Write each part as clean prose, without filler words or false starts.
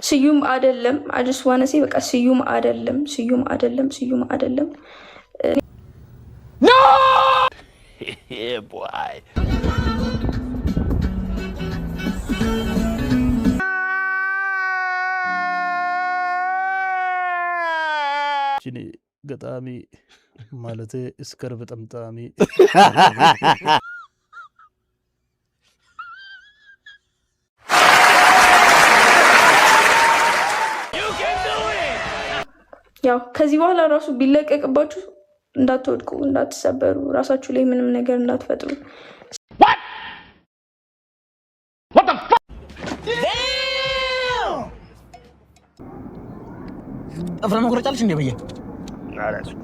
ስዩም አይደለም። I just wanna say በቃ ስዩም አይደለም፣ ስዩም አይደለም፣ ስዩም አይደለም። No! Boy. ገጣሚ ማለቴ እስከርብ ጠምጣሚ። ያው ከዚህ በኋላ ራሱ ቢለቀቅባችሁ እንዳትወድቁ፣ እንዳትሰበሩ፣ ራሳችሁ ላይ ምንም ነገር እንዳትፈጥሩ። What? What the fuck? ጥፍር መቁረጫ አለሽ እንዴ? በየ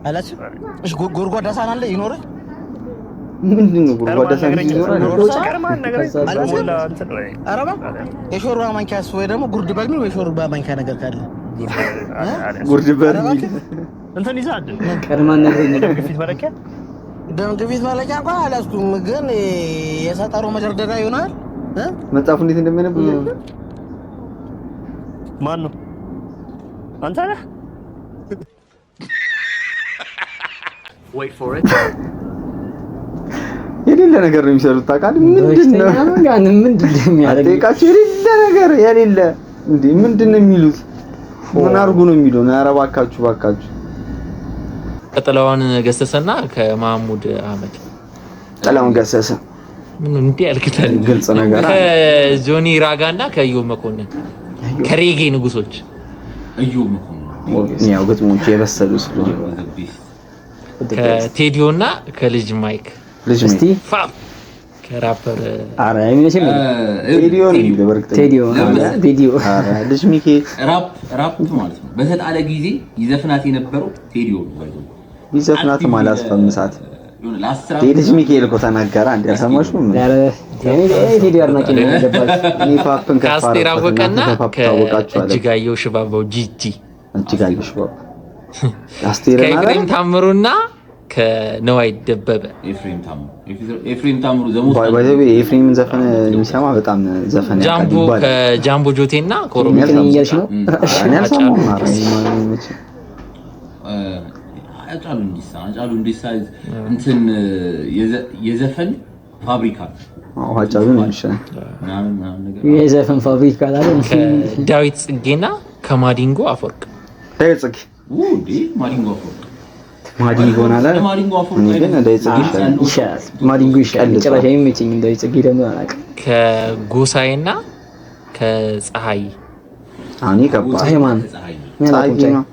አላችሁ? እሺ፣ ጎድጓዳ ሳህን አለ ይኖርህ? ምንድን ነው ጎድጓዳ ሳህን ይኖራል? ኧረ የሾርባ ማንኪያስ ወይ ደግሞ ጉርድ በርሚል ወይ ሾርባ ማንኪያ ነገር ካለ? ጉርድ በርሚል። እንትን ይዘሃል? ቀድማ ነግረኝ። ደም ግፊት መለኪያ። ደም ግፊት መለኪያ እንኳን አልያዝኩም፣ ግን የሰጠሮ መደርደሪያ ይሆናል። መጽሐፉ እንዴት እንደሚያነብ። ማን ነው? አንተ ነህ? Wait for it. የሌለ ነገር ነው የሚሰሩት። ታውቃለህ? ምንድን ነው ምንድን ነው የሚያደርገው? አጠይቃቸው የሌለ ነገር የሌለ እንዴ፣ ምንድን ነው የሚሉት? ምን አድርጉ ነው የሚለው? ኧረ እባካችሁ እባካችሁ። ከጥላሁን ገሰሰና ከማህሙድ አህመድ። ጥላሁን ገሰሰ። ምን እንዲህ ያልክታል? ግልጽ ነገር አለ። ከጆኒ ራጋ እና ከእዮብ መኮንን፣ ከሬጌ ንጉሶች። እዮብ መኮንን። ያው ግጥሞቹ የበሰሉ ስለሆነ። ከቴዲዮ እና ከልጅ ማይክ። ልጅ እስቲ ፋም ከራፐር። ኧረ አይመችም። ቴዲዮ ነው የሚለው በእርግጠኝነት። ቴዲዮ ቴዲዮ። ኧረ ልጅ ሚኬ። ራፕ ራፕ ማለት ነው። በተጣለ ጊዜ ይዘፍናት የነበረው ቴዲዮ ነው። By the way ቢዘፍናትም አላስፈምሳት። የሆነ ለ10 ዓመት ልጅ ሚካኤል እኮ ተናገረ። አንድ ያልሰማሽውም? ኧረ እኔ ቴዲዮ አድናቂ ነኝ። ገባሽ? እኔ ፓፕን ከፍ ከአስቴር አደረኩት። አወቀና እናንተ ከፓፕ ታወቃችኋል። ከእጅጋየሁ ሽባባው ጂጂ። እጅጋየሁ ሽባባው አስቴርን አለ። ከኤፍሬም ታምሩና ከነዋይ ደበበ። ኤፍሬም ታምሩ፣ ኤፍሬም ታምሩ the most By the way የኤፍሬምን ዘፈን የሚሰማ በጣም ዘፈን ያውቃል ጃምቦ ይባላል። ከጃምቦ ጆቴና ከኦሮሞ እኔ እያልሽ ነው? እኔ አልሰማሁም። ኧረ ይመችህ። ሃጫሉ ሁንዴሳ፣ ሃጫሉ ሁንዴሳ እንትን የዘፈን ፋብሪካ ነው። አዎ፣ ሃጫሉ ነው የሚሻለው። ምናምን ምናምን ነገር። የዘፈን ፋብሪካ አላለ? ከዳዊት ጽጌና ከማዲንጎ አፈወርቅ። ዳዊት ጽጌ። እንዴ፣ ማዲንጎ አፈወርቅ። ማዲንጎ አለ። ማዲንጎ አፈወርቅ። እኔ ግን ዳዊት ጽጌ ይሻላል። ይሻላል፣ ማዲንጎ ይሻላል። ጭራሽ አይመቸኝም። ዳዊት ጽጌ ደግሞ አላውቅም። ከጎሳዬና ከፀሐይ። አሁን ከባድ። ፀሐይ ማን? ፀሐይ። ፀሐይ ነው።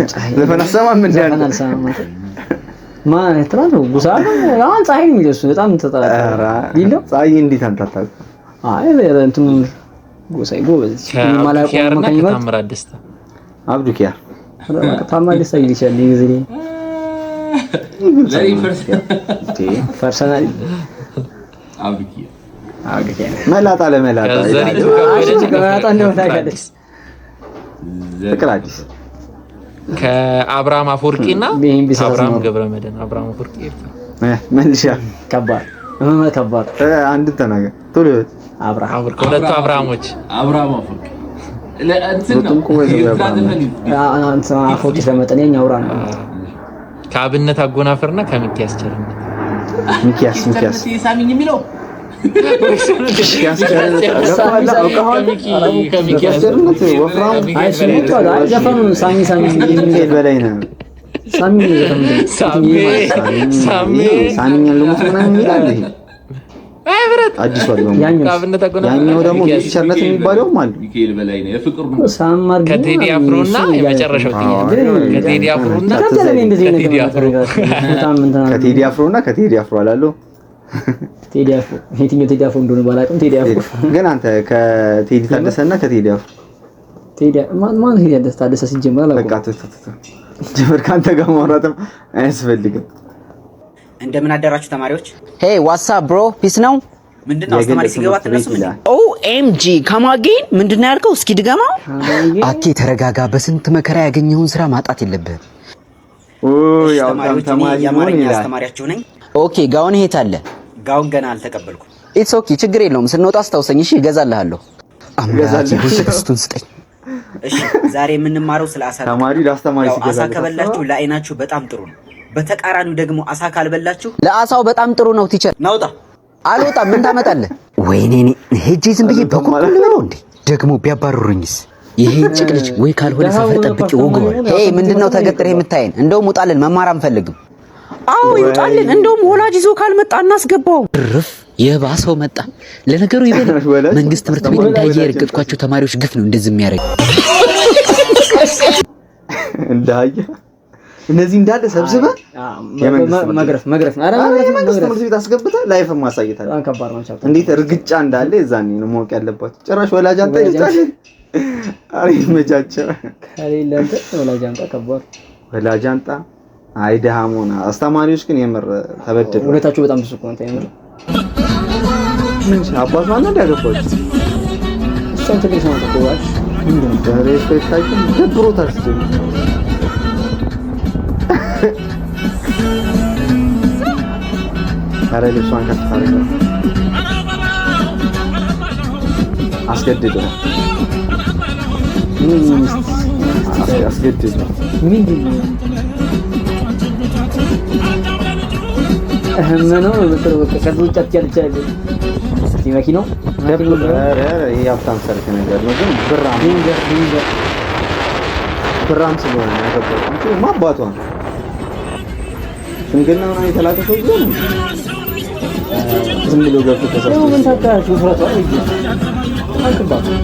ፀሐይ ዘፈን አሰማም እንዴ? ዘፈን አልሰማም። አንተ ማን ትናንት ነው ጉሳ ነው አሁን ፀሐይ ነው የሚለው እሱ በጣም ተጠራጠረ ኧረ ሊለው። ፀሐይ እንዴት አንተ አታውቅም? አይ እንትኑ ጎሳዬ ጎበዝ የማላውቀው ከአብዱኪያርና መካኝ። ከታምራት ደስታ። አብዱኪያር። ታምራት ደስታ ይል ይችላል ጊዜ። ለእኔ Personally አብዱኪያ። መላጣ ለመላጣ ከዘሪቱ ይላል። ከበደ። መላጣ እንደሆነ ታውቃለች። ፍቅር አዲስ። ከአብርሃም አፈወርቂና ይሄን ቢሳሳት ከአብርሃም ነው። ገብረመድህን። አብርሃም አፈወርቂ ኤርትራ። መልሻ። ከባድ ህመመ ከባድ። አንድን ተናገር ቶሎ ይበል። አብርሃም። ከሁለቱ አብርሃሞች። አብርሃም አፈወርቂ ለእንትን ነው። ሁለቱም እኮ ወይ የዛ አብርሃም ዘፈን እንትን አፈወርቂ ስለመጠን የኛ አውራ ነው። ከአብነት አጎናፍርና ከሚኪያስ ቸርነት። ሚኪያስ ሚኪያስ። ሳሚኝ የሚለው። ሚኪያስ ቸርነት ገብቶሃል? አውቀኸዋል? ሚኪያስ ቸርነት ወፍራሙ። አይ ስሙ ጥሩ፣ አይ ዘፈኑን ሳሚ ሳሚ። ሚካኤል በላይ ነው። ሳሚ ነው ዘፈኑ። ሳሜ ሳሜ። ሳሚኛ ልሙት ምናምን ይላል። ይሄ አዲሱ አልበሙ። ያኛው ከአብነት አጎናፍርና ያኛው ደግሞ ሚኪያስ። ሚኪ ቸርነት የሚባለውም አለ። ሚካኤል በላይ ነው የፍቅር ነው። ሳም አድርጊ ከቴዲ አፍሮና የመጨረሻው ጥያቄ ከቴዲ አፍሮና ከብዳል። እኔ እንደዚህ ነገር ከቴዲ አፍሮ። በጣም እንትን አለ። ከቴዲ አፍሮ እና ከቴዲ አፍሮ አላለው። ቴዲ አፍሮ የትኛው ቴዲ አፍሮ እንደሆነ ባላውቅም ቴዲ አፍሮ። ግን አንተ ከቴዲ ታደሰ እና ከቴዲ አፍሮ። ቴዲ ማን ማን ቴዲ ታደሰ ሲጀመር በቃ አላውቅም። ተው ተው ተው። ጀመር ከአንተ ጋር ማውራትም አያስፈልግም። እንደምን አደራችሁ ተማሪዎች? Hey, what's up bro? Peace ነው? ምንድነው የግል አስተማሪ ሲገባ ትምህርት ቤት አትነሱም እንዴ? ይላል። OMG, come again? ምንድነው ያልከው? እስኪ ድገማው። አኬ ተረጋጋ። በስንት መከራ ያገኘውን ስራ ማጣት የለብህም። እሺ ያው ተማሪዎች፣ እኔ ተማሪ መሆን የአማርኛ ይላል። አስተማሪያችሁ ነኝ። Okay, gown የት አለ? ጋውን ገና አልተቀበልኩም። It's okay፣ ችግር የለውም። ስንወጣ አስታውሰኝ እሺ፣ እገዛልሃለሁ። አምላኬ ሆይ ትዕግስቱን ስጠኝ። እሺ፣ ዛሬ የምንማረው ስለ አሳ ነው። ተማሪ ለአስተማሪ ያው አሳ ሲገዛለት ከበላችሁ ለአይናችሁ በጣም ጥሩ ነው። በተቃራኒው ደግሞ አሳ ካልበላችሁ ለአሳው በጣም ጥሩ ነው teacher። ናውጣ። አልወጣም። ምን ታመጣለህ? ወይኔ እኔ ሄጄ ዝም ብዬ በኩርኩም ልበለው እንዴ? ደግሞ ቢያባርሩኝስ? ይሄን ጭቅ ልጅ ወይ ካልሆነ ሰፈር ጠብቄ ወገዋል። Hey፣ ምንድነው ተገጥረህ የምታየን? እንደውም ውጣልን፣ መማር አንፈልግም። አዎ ይውጣልን። እንደውም ወላጅ ይዞ ካልመጣ እናስገባው። ርፍ የባሰው መጣ። ለነገሩ ይበል መንግስት ትምህርት ቤት እንዳየ የረገጥኳቸው ተማሪዎች ግፍ ነው እንደዚህ የሚያደርግ። እንዳየ እነዚህ እንዳለ ሰብስበህ የመንግስት ትምህርት ቤት መግረፍ መግረፍ ነው። ኧረ ኧረ መግረፍ የመንግስት መግረፍ ትምህርት ቤት አስገብተህ life ማሳየት አለ። በጣም ከባድ ነው። Chapter እንዴት እርግጫ እንዳለ የዛኔ ነው ማወቅ ያለባቸው። ጭራሽ ወላጅ አምጣ ይሉታል። ኧረ ይመቻቸው። ከሌለ እንትን ወላጅ አምጣ ከባድ። ወላጅ አምጣ። አይ ደሃ መሆን። አስተማሪዎች ግን የምር ተበድለዋል። ሁኔታቸው በጣም ብዙ እኮ ነው። የምር ምን አባቷ ነው ያገባችው? እሷም ትልቅ ሰው ናት እኮ እባክሽ። ምንድን ነው? ኧረ እሷ ይታይም ደብሮታል ሲጀምር። ኧረ ልብሷን ከፍ ታደርጋለች። አስገድደው አስገድደው ምንድን ነው? እህም ነው የምትለው በቃ ከዚህ ውጭ አትቻልቻል። እስቲ መኪናው መኪናው ኧረ ኧረ ይሄ ሀብታም ሰርክ ነገር ነው፣ ግን ብራም danger danger ብራም ስለሆነ ነው ያገባው እንጂ ማ አባቷ ነው። ሽምግልና ምናምን የተላከ ሰው ይዞ ነው ዝም ብሎ ገብቶ ተሳስቶ ደግሞ ምን ታውቃለች? ውፍረቷ ልጅ በጣም ከባድ ነው።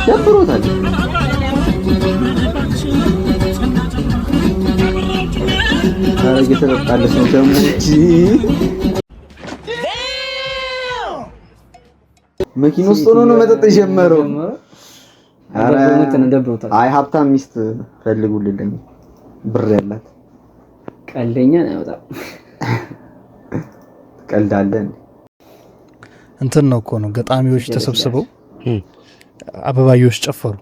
ደብሮታል። ኧረ እየተጠጣለች ነው ደግሞ እንጂ መኪና ውስጥ ሆኖ ነው መጠጥ የጀመረው። ኧረ ደብሮት ነው፣ ደብሮታል። አይ ሀብታም ሚስት ፈልጉልኝ፣ ብር ያላት። ቀልደኛ ነው በጣም። ትቀልዳለህ እንዴ? እንትን ነው እኮ ነው ገጣሚዎች ተሰብስበው አበባዮሽ ጨፈሩ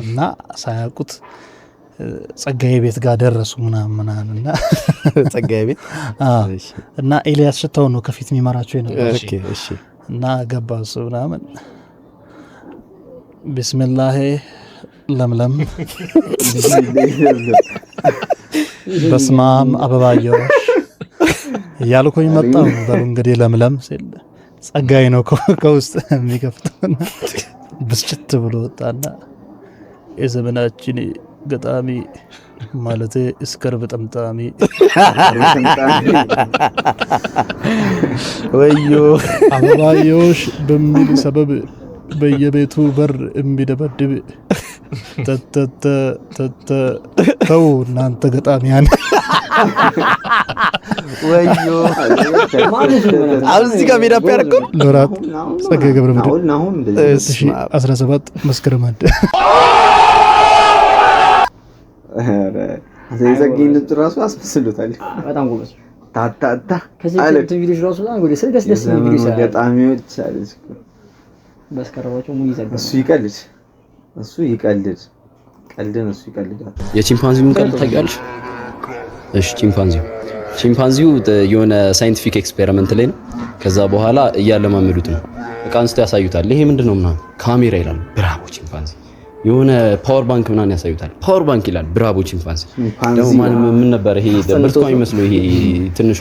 እና ሳያውቁት ጸጋዬ ቤት ጋር ደረሱ ምናምን ምናምን እና ጸጋዬ ቤት አዎ። እና ኤልያስ ሽታው ነው ከፊት የሚመራቸው የነበረው። Okay፣ እሺ። እና ገባ እሱ ምናምን ቢስሚላሄ ለምለም በስማም አበባየሁሽ እያልኩኝ መጣሁ። በሉ እንግዲህ ለምለም ሲል ጸጋዬ ነው ከውስጥ የሚከፍተውና ብስጭት ብሎ ወጣና የዘመናችን ገጣሚ ማለቴ እስከርብ ጠምጣሚ ወዮ አበባየሁሽ በሚል ሰበብ በየቤቱ በር የሚደበድብ ተተተ ተተ ተው እናንተ ገጣሚያን። ወዮ አሁን እዚህ ጋር ሜዳ ያደረገው ሎራት ጸጋዬ ገብረመድህን አሁን አሁን እንደዚህ 2017 መስከረም 1። ኧረ የጸጋዬን ድምፅ ራሱ አስመስሎታል። በጣም ጎበዝ። ታታታ ከዚህ አለ። በፊት ቪዲዮዎች ራሱ በጣም ጎበዝ ደስ ደስ የሚል ቪዲዮ የዘመኑ ይሰራል። ገጣሚዎች አለች እኮ። በስከረባቸው ሙሉ ይዘጋል። እሱ ይቀልድ እሱ ይቀልድ ቀልድን እሱ ይቀልዳል። የቺምፓንዚውን ቀልድ ታውቂዋለሽ? እሺ፣ ቺምፓንዚው የሆነ scientific experiment ላይ ነው። ከዛ በኋላ እያለማመዱት ነው። እቃ አንስቶ ያሳዩታል። ይሄ ምንድን ነው ምናምን፣ ካሜራ ይላል። Bravo ቺምፓንዚ። የሆነ power bank ምናምን ያሳዩታል። Power bank ይላል። Bravo ቺምፓንዚ። ደግሞ ማንም ምን ነበር ይሄ ብርቱካን የሚመስለው ይሄ ትንሿ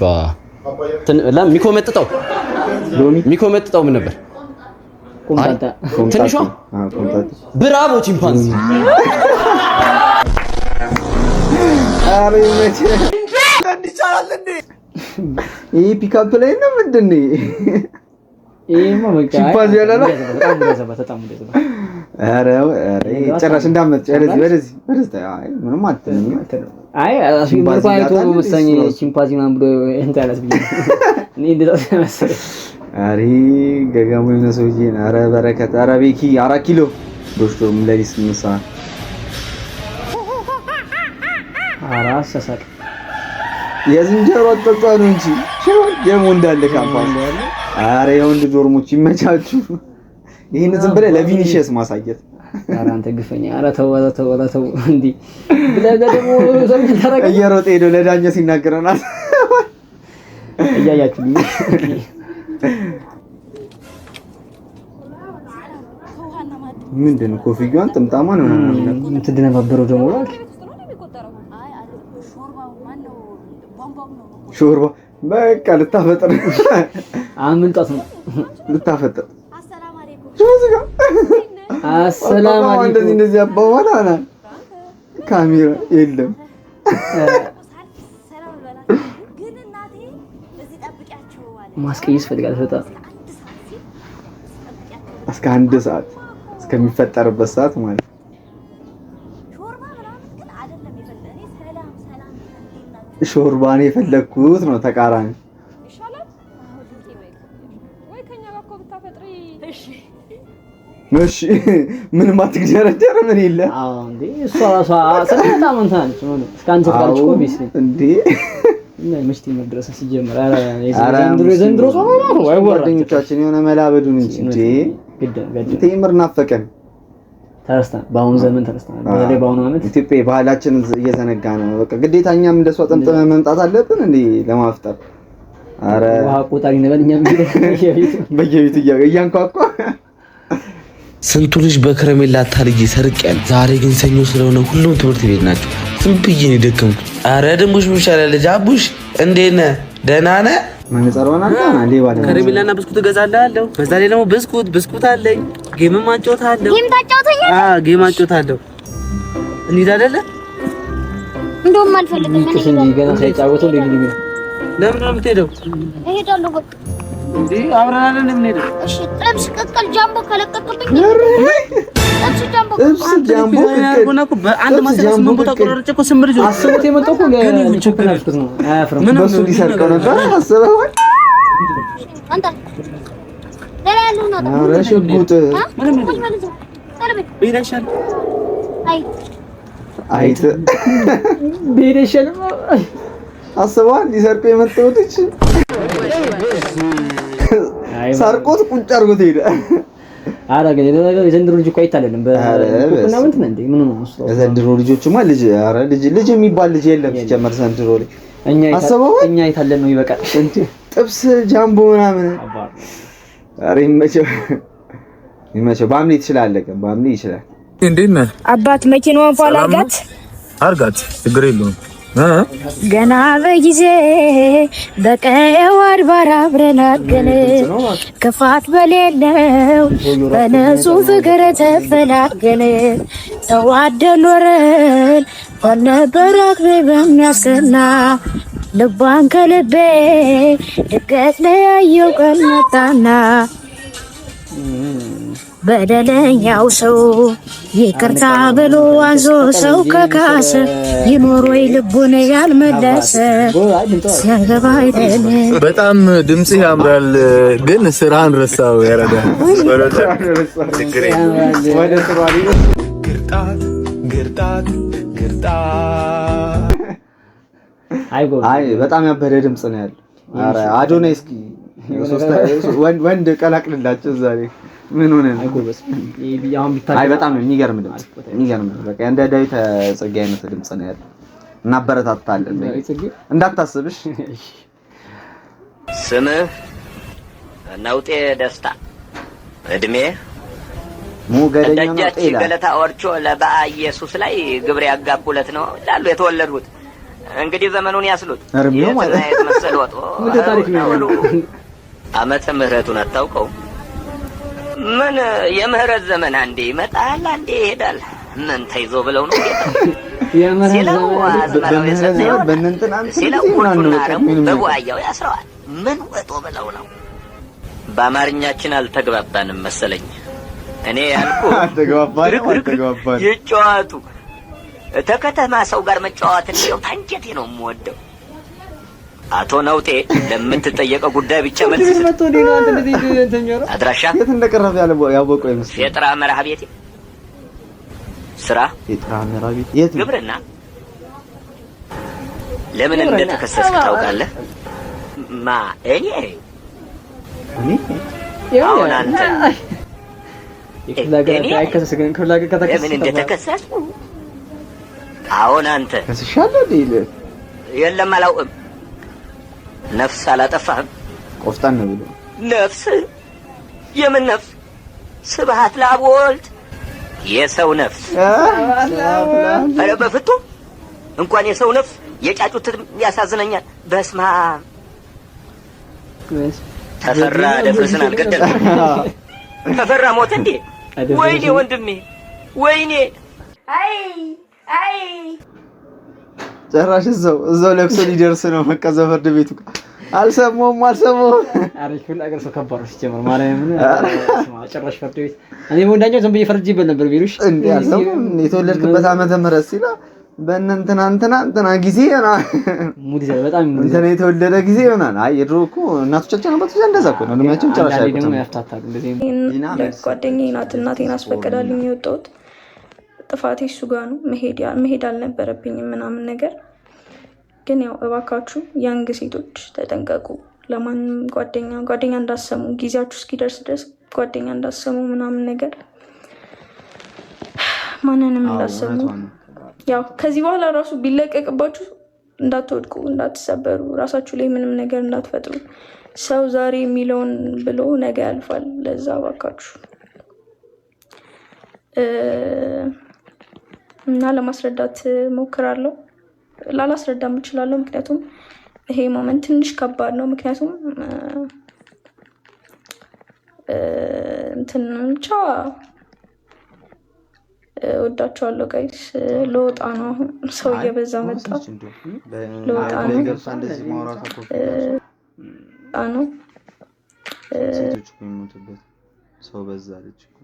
የሚኮመጥጠው ምን ነበር? ኮምጣጣ። ትንሿ። Bravo ቺምፓንዚ። ኧረ ይመችህ። ይሄ ፒካፕ ላይ ነው ምንድን ነው? ይሄማ በቃ ቺምፓንዚ ያላላ? በጣም ሙድ ያዘባት፣ በጣም ሙድ ያዘባት። ኧረ ኧረ ጭራሽ እንዳትመጪ ወደዚህ ወደዚህ ወደዚህ። አይ ምንም አትልም። አይ እሱ ቺምፓንዚ መልኳን አይቶ ያጣል እንዴ መሰለኝ እሱ ራሱ? ቺምፓንዚ ምናምን ብሎ እንትን አላት ብዬ ነው። እኔ እንደዛ መሰለኝ። ኧረ ገገሙ የሆነ ሰውዬ ነው። ኧረ በረከት፣ ኧረ ቤኪ 4 ኪሎ ዶሽቶ ሌሊት 8 ሰዓት። ኧረ አሳሳቅ። የዝንጀሮ አጠጣ ነው እንጂ ደግሞ እንዳለ ካምፓስ። ኧረ የወንድ dorm ኦች ይመቻችሁ። ይህን ዝም ብለህ ለቪኒሺየስ ማሳየት። ኧረ አንተ ግፈኛ! ኧረ ተው፣ ኧረ ተው፣ ኧረ ተው! እንዲህ ብለህ ደግሞ ሰው ታደርጋለህ። እየሮጠ ሄዶ ለዳኛ ሲናገረናል። እያያችሁ። ምንድን ነው ኮፍያዋን ጥምጣሟን ምናምን የምትደነባበረው ደግሞ እባክህ። ሾርባ በቃ ልታፈጥር አምልጧት ነው ልታፈጥር። አሰላም አለይኩም። እንደዚህ እንደዚህ አባባል አና ካሜራ የለም። ማስቀየስ ፈልጋለች በጣም። እስከ 1 ሰዓት እስከሚፈጠርበት ሰዓት ማለት ነው። ሾርባ ነው የፈለግኩት ነው ተቃራኒ። እሺ ምንም አትግደረደር ምን የለ። አዎ እንዴ እሷ ራሷ በጣም እንትን አለች። እስከ 1 ሰዓት ካለች እኮ ቢስ እንዴ እና መሽቲ መድረስ ሲጀምር ኧረ የዘንድሮ ጾም ነው አይወራም። ጓደኞቻችን የሆነ መላበዱን እንጂ እንዴ ግድ ቴምር ናፈቀን። ተረስተናል። በአሁኑ ዘመን ተረስተናል። በተለይ በአሁኑ ዓመት ኢትዮጵያ ባህላችንን እየዘነጋ ነው። በቃ ግዴታ እኛም እንደሷ ጠምጥመን መምጣት አለብን እንዴ ለማፍጠር። ኧረ ውሃ ቆጣሪ እንበል እኛም በየቤቱ እያንኳኳ ስንቱ ልጅ በከረሜላ አታልዬ ሰርቄያለሁ። ዛሬ ግን ሰኞ ስለሆነ ሁሉም ትምህርት ቤት ናቸው። ዝም ብዬ ነው የደከምኩት። አረ ድንቡሽ ቡሽ አለ ልጅ አቡሽ፣ እንዴት ነህ? ደህና ነህ? ከረሜላና ብስኩት እገዛልሃለሁ። በዛ ላይ ደግሞ ብስኩት አለኝ። game ም አጫውታለሁ። game ታጫውተኛለህ? አዎ game አጫውታለሁ። እንሂድ አይደለ? እንደውም አልፈልግም። ገና ሳይጫወተው ለምን ነው የምትሄደው? እሄዳለሁ በቃ። እንዴ አብረን አይደል የምንሄደው? እሺ ጥብስ ቅቅል ጃምቦ ከለቀቅብኝ ጥብስ ጃምቦ ጥብስ ጃምቦ ቅቅል በአንድ ማሰሪያ 8 ቦታ ቆራርጬ እኮ 8 ልጆች አስቡት። የመጣው እኮ ለቾፕና ብስኩት ነው። አያፍርም። በሱ ሊሰርቀው ነበር አስበኸዋል? አንተ ሌላ ያለውን አውጣ። ኧረ ሽጉጥ ብሄድ አይሻልም? አይ አይጥ ብሄድ አይሻልም? አስበዋል? ሊሰርቀው የመጣው ልጅ ሰርቆት ቁጭ አድርጎት ሄደ። ኧረ ግን የዘንድሮ ልጅ እኮ አይታለልም። በኮክና ምንድን ነው እንዴ? ምን ነው እሱ? የዘንድሮ ልጆችማ ልጅ ኧረ ልጅ ልጅ የሚባል ልጅ የለም ሲጀመር ዘንድሮ ልጅ አስበዋል? እኛ የታለን ነው ይበቃል። እንዴ ጥብስ ጃምቦ ምናምን። ኧረ ይመቸው ይመቸው። ባምሌ ትችላለህ፣ ግን ባምሌ ይችላል። እንዴት ነህ አባት? መኪናዋን ፏ አድርጋት አድርጋት፣ ችግር የለውም። ገና በጊዜ በቀየው አድባር አብረን አድገን ክፋት በሌለው በንጹህ ፍቅር ተፈላገን ተዋደን ኖረን ባልነበር አቅሜ በሚያስቀና ልቧን ከልቤ ድንገት ለያየው ቀን መጣና በደለኛው ሰው ይቅርታ ብሎ አንዞ ሰው ከካሰ ይኖር ወይ ልቡን ያልመለሰ ሲያገባ አይደል። በጣም ድምጽህ ያምራል፣ ግን ስራህን ረሳው። ያረዳ ግርጣት ግርጣት ግርጣት። አይ በጣም ያበደ ድምጽ ነው ያለው። ኧረ አዶናይ እስኪ ወንድ ቀላቅልላቸው ዛሬ ምን ሆነ ነው? አይ በጣም የሚገርም ድምጽ የሚገርም በቃ እንደ ዳዊት ጽጌ አይነት ድምጽ ነው ያለው። እናበረታታለን እንዳታስብሽ። ስምህ ነውጤ ደስታ፣ እድሜ ሞገደኛ ነው። ደጃች ገለታ ኦርቾ ለበአ ኢየሱስ ላይ ግብር ያጋቡለት ነው ይላሉ የተወለዱት። እንግዲህ ዘመኑን ያስሉት እርሜው ማለት የት መሰል ወጦ ምንድን ታሪክ ነው? ዓመተ ምህረቱን አታውቀው? ምን የምህረት ዘመን አንዴ ይመጣል አንዴ ይሄዳል። ምን ተይዞ ብለው ነው ጌታ የምህረት አዝመራው የሰጠ ዘመን በእነንትና ሲለው ቁርጡና አረሙ በጓያው ያስረዋል። ምን ወጦ ብለው ነው? በአማርኛችን አልተግባባንም መሰለኝ። እኔ ያልኩ አልተግባባንም አልተግባባንም። ይጫወቱ ተከተማ ሰው ጋር መጫወት እንደው ታንጀቴ ነው የምወደው። አቶ ነውጤ ለምትጠየቀው ጉዳይ ብቻ መልስ ስጥ። አድራሻ የት እንደቀረበ ያወቀው ይመስላል። የጥራ መርሃ ቤቴ፣ ስራ የጥራ መርሃ ቤት የት ነው? ግብርና። ለምን እንደተከሰስክ ታውቃለህ? ማ እኔ እኔ አሁን አንተ የክፍለ ሀገር አይከሰስ ግን ክፍለ ሀገር ከተከሰስክ ለምን እንደተከሰስኩ አሁን አንተ ከስሻለሁ እንዴ? የለም አላውቅም። ነፍስ አላጠፋህም? ቆፍጠን ብሎ ነፍስ? የምን ነፍስ? ስብሐት ለአብ ወልድ። የሰው ነፍስ። ኧረ በፍጡም እንኳን የሰው ነፍስ የጫጩት ያሳዝነኛል። በስመ አብ፣ ተፈራ ደፍርስን አልገደልኩም። ተፈራ ሞተ እንዴ? ወይኔ ወንድሜ፣ ወይኔ። አይ አይ። ጭራሽ እዛው እዛው ለቅሶ ሊደርስ ነው። በቃ እዛው ፍርድ ቤቱ ጋር አልሰማሁም አልሰማሁም። ኧረ ክፍለ ሀገር ሰው ከባድ ነው ሲጀመር። ማርያምን ጭራሽ ፍርድ ቤት እኔ ወንዳኛው ዝም ብዬ ፈርጄበት ነበር ቢሉሽ። እንዴ አልሰማሁም። የተወለድክበት ዓመተ ምህረት ሲላ በእነ እንትና እንትና እንትና ጊዜ ሙድ ይዛል በጣም ሙድ። እንትና የተወለደ ጊዜ ይሆናል። አይ የድሮ እኮ እናቶቻችን አባቶቻችን እንደዛ እኮ ነው። እድሜያቸውን ጭራሽ አንዳንዴ ደግሞ አያውቁትም። ያፍታታሉ እንደዚህ። ጓደኛዬ ናት፣ እናቴን አስፈቅዳልኝ የወጣሁት። ጥፋቴ እሱ ጋር ነው። መሄድ አልነበረብኝም ምናምን ነገር። ግን ያው እባካችሁ young ሴቶች ተጠንቀቁ። ለማንም ጓደኛ ጓደኛ እንዳሰሙ፣ ጊዜያችሁ እስኪደርስ ድረስ ጓደኛ እንዳሰሙ ምናምን ነገር፣ ማንንም እንዳሰሙ። እውነቷን ነው። ያው ከዚህ በኋላ ራሱ ቢለቀቅባችሁ እንዳትወድቁ፣ እንዳትሰበሩ፣ ራሳችሁ ላይ ምንም ነገር እንዳትፈጥሩ። ሰው ዛሬ የሚለውን ብሎ ነገ ያልፋል። ለዛ እባካችሁ እና ለማስረዳት ሞክራለሁ። ላላስረዳም እችላለሁ። ምክንያቱም ይሄ moment ትንሽ ከባድ ነው። ምክንያቱም እንትን ብቻ እወዳቸዋለሁ guys። ልወጣ ነው አሁን፣ ሰው እየበዛ መጣ። ልወጣ ነው ገብታ እንደዚህ ማውራቷ እኮ ነው። ሴቶች እኮ የሚሞቱበት ሰው በዛ አለች እኮ።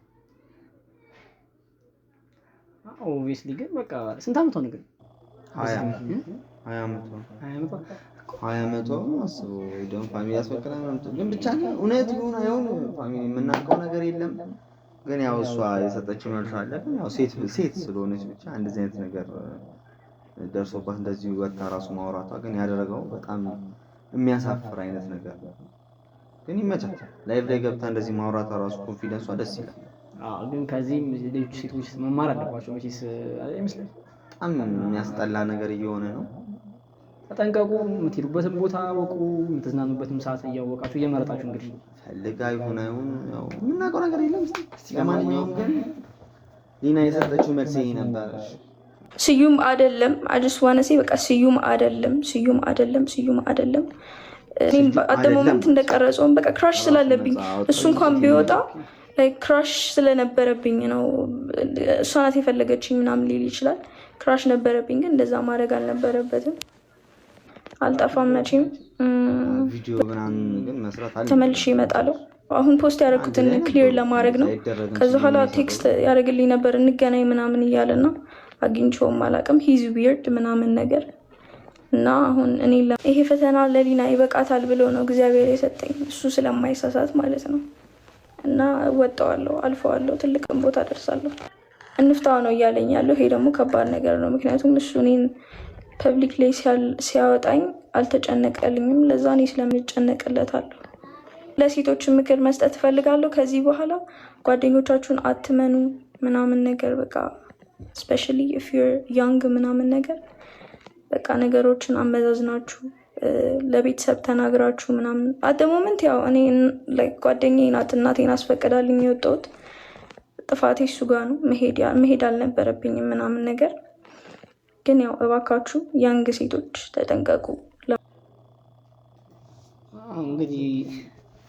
Obviously ግን በቃ ስንት ዓመቷ ነው ግን? 20 20 ዓመቷ። 20 ዓመቷ። 20 ዓመቷ አስበው። ወይ ደግሞ family ያስፈቅዳል ምናምን፣ ግን ብቻ ግን እውነት ይሁን አይሁን family የምናውቀው ነገር የለም። ግን ያው እሷ የሰጠችው መልስ አለ። ግን ያው ሴት ሴት ስለሆነች ብቻ እንደዚህ አይነት ነገር ደርሶባት እንደዚህ ወጥታ ራሱ ማውራቷ ግን ያደረገው በጣም የሚያሳፍር አይነት ነገር ነው። ግን ይመቻል። Live ላይ ገብታ እንደዚህ ማውራቷ ራሱ confidence ሷ ደስ ይላል። አዎ፣ ግን ከዚህም ሌሎች ሴቶች መማር አለባቸው መቼስ አይመስልም? በጣም የሚያስጠላ ነገር እየሆነ ነው። ተጠንቀቁ። የምትሄዱበትን ቦታ ወቁ። የምትዝናኑበትም ሰዓት እያወቃችሁ እየመረጣችሁ እንግዲህ። ፈልጋ ይሁን አይሁን ያው የምናውቀው ነገር የለም። ለማንኛውም ግን ሊና የሰጠችው መልስ ይሄ ነበር። ስዩም አይደለም፣ I just wanna say በቃ ስዩም አይደለም፣ ስዩም አይደለም፣ ስዩም አይደለም። እኔም at the moment እንደቀረጸውን በቃ crush ስላለብኝ እሱ እንኳን ቢወጣ crush ስለነበረብኝ ነው። እሷ ናት የፈለገችኝ ምናምን ሊል ይችላል። Crush ነበረብኝ፣ ግን እንደዛ ማድረግ አልነበረበትም። አልጠፋም መቼም። ቪዲዮ ምናምን ግን መስራት አለ። ተመልሼ እመጣለሁ። አሁን post ያደረኩትን clear ለማድረግ ነው። ከዚ በኋላ text ያደርግልኝ ነበር እንገናኝ ምናምን እያለ እና አግኝቼውም አላውቅም። He's weird ምናምን ነገር። እና አሁን እኔ ይሄ ፈተና ለሊና ይበቃታል ብሎ ነው እግዚአብሔር የሰጠኝ፣ እሱ ስለማይሳሳት ማለት ነው። እና እወጣዋለሁ፣ አልፈዋለሁ፣ ትልቅም ቦታ ደርሳለሁ። እንፍታው ነው እያለኝ ያለው። ይሄ ደግሞ ከባድ ነገር ነው። ምክንያቱም እሱ እኔን public ላይ ሲያወጣኝ አልተጨነቀልኝም። ለዛ እኔ ስለምጨነቅለታለሁ። ለሴቶች ምክር መስጠት እፈልጋለሁ። ከዚህ በኋላ ጓደኞቻችሁን አትመኑ ምናምን ነገር፣ በቃ especially if you're young ምናምን ነገር፣ በቃ ነገሮችን አመዛዝናችሁ ለቤተሰብ ተናግራችሁ ምናምን። At the moment ያው እኔ ጓደኛዬ ናት፣ እናቴን አስፈቅዳልኝ የወጣሁት። ጥፋቴ እሱ ጋር ነው። መሄድ አልነበረብኝም ምናምን ነገር። ግን ያው እባካችሁ young ሴቶች ተጠንቀቁ። እንግዲህ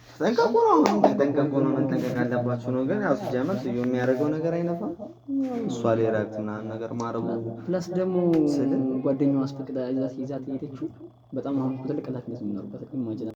ተጠንቀቁ ነው፣ ተጠንቀቁ ነው፣ መጠንቀቅ አለባችሁ ነው። ግን ያው ሲጀመር ስዩም የሚያደርገው ነገር አይነፋም። እሷ ላይ react ምናምን ነገር ማድረጉ Plus ደግሞ ጓደኛዋ አስፈቅዳ ይዛት የሄደችው በጣም አሁን እኮ ትልቅ ኃላፊነት የሚኖርበት imagine።